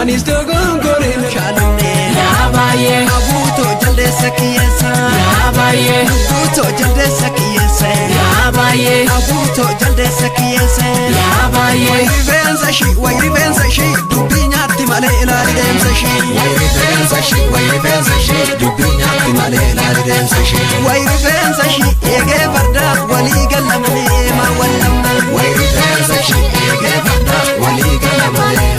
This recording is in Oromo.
Anis dogongoreen shaalamne. Yaa baay'ee. Abuutoo jaldeessa kiyyeessa. Yaa baay'ee. Abuutoo jaldeessa kiyyeessa. Yaa baay'ee. Abuutoo jaldeessa kiyyeessa. Yaa baay'ee. Wayi rifeensa ishii, wayi rifeensa ishii, dubbii nyaatti malee ilaali deemsa ishii. Wayi rifeensa ishii, wayi rifeensa ishii, dubbii nyaatti malee ilaali deemsa ishii. Wayi rifeensa ishii, eegee fardaa walii galla malee maa wal lamma. Wayi rifeensa ishii, eegee fardaa walii gala malee